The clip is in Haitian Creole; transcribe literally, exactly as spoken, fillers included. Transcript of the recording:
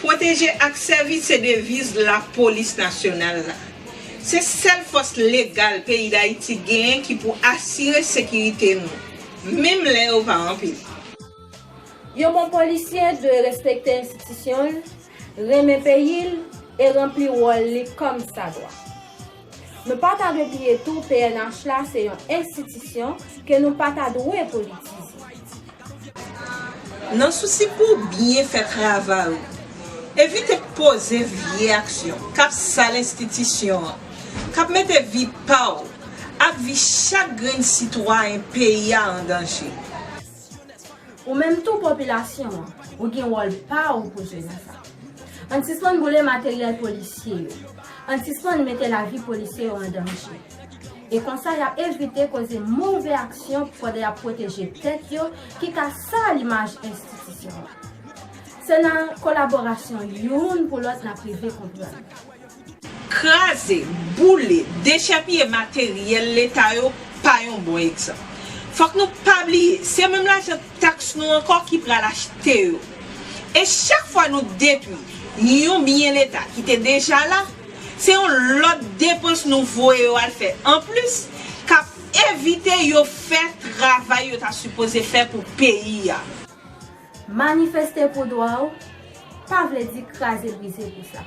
Pwoteje ak sèvi se deviz Lapolis Nasyonal la. Se sèl fòs legal peyi Dayiti genyen ki pou asire sekirite nou, menm lè yo pa anpil. Yon bon polisye dwe respekte enstitisyon l, renmen peyi l e ranpli wòl li kòmsadwa. Nou pa ta dwe bliye tou P N H la se yon enstitisyon ke nou pa ta dwe politize. Nan sousi pou w byen fè travay ou, evite poze vye aksyon k ap sal enstitisyon an, k ap mete vi pa w ak vi chak grenn sitwayen peyi a an danje. Ou menm tou popilasyon an, ou gen wòl pa ou pou jwe nan sa. Ann sispann boule materyèl polisye yo. Ann sispann mete lavi polisye yo an danje. E konsa y ap evite koze move aksyon pandan y ap pwoteje tèt yo ki ka sal imaj enstitisyon an. Se nan kolaborasyon youn pou lòt n ap rive konprann. Kraze, boule, dechèpiye materyèl Leta yo pa yon bon egzanp. Fòk nou pa bliye, se menm lajan taks nou ankò ki pral achte yo. E chak fwa nou detwi yon byen Leta ki te deja la, se yon lòt depans nou voye yo al fè anplis k ap evite yo fè travay yo ta sipoze fè pou peyi a. Manifeste pou dwa w pa vle di kraze brize pou sa.